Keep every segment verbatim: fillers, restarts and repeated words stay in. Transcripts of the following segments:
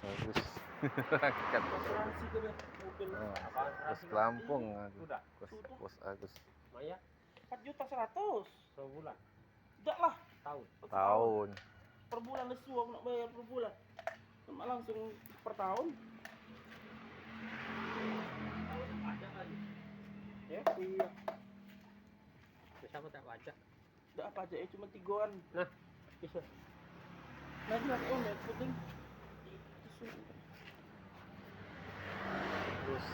Bagus. Angkat Bos Agus. Asuransi ke dah mobil. Nah, Bos Lampung Agus. Bos, Bos Agus. Maya? Empat juta seratus. Sebulan? Dak lah. Tahun? Tahun. Per bulan lesu aku nak bayar per bulan. Cuma langsung per tahun. Pajak lagi. Ya? Iya. Siapa tak pajak? Dak apa aja ya, cuma tigoan. Nah, bisa. Nah, jelas, oh, lihat penting. Terus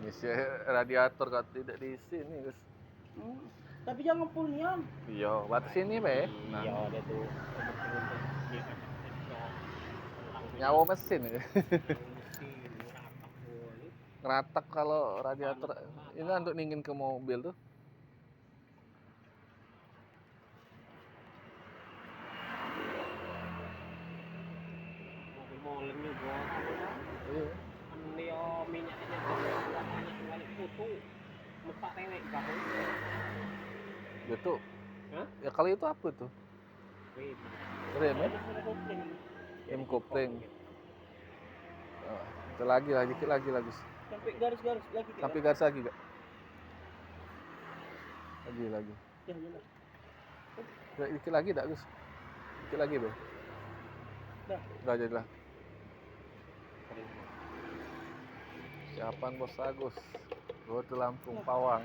ngisi radiator kau tidak diisi nih, Gus. Hmm. Tapi jangan full nian. Iya, batas ini be. Nah. Iya, ada tuh. Nyawa mesin ya. Ngeratak kalau radiator ini untuk dingin ke mobil tuh. Mobil molen ni gua. Iya. Kan dia minyak aja banyak banyak kutu. Mesak tewek gak. Gitu. Hah? Ya kalau itu apa tuh? Rem. Rem ya? Rem kopling. Rem kopling. Oh, itu lagi lah, dikit lagi, lagi. Sampai garis-garis lagi. Sampai garis lagi, Kak. Lagi, lagi. Ya, ya lah. Dikit lagi dak, Gus? Dikit lagi, Bro. Dah. Dah, jadilah. Siapan Bos Agus. Rute Lampung Pawang.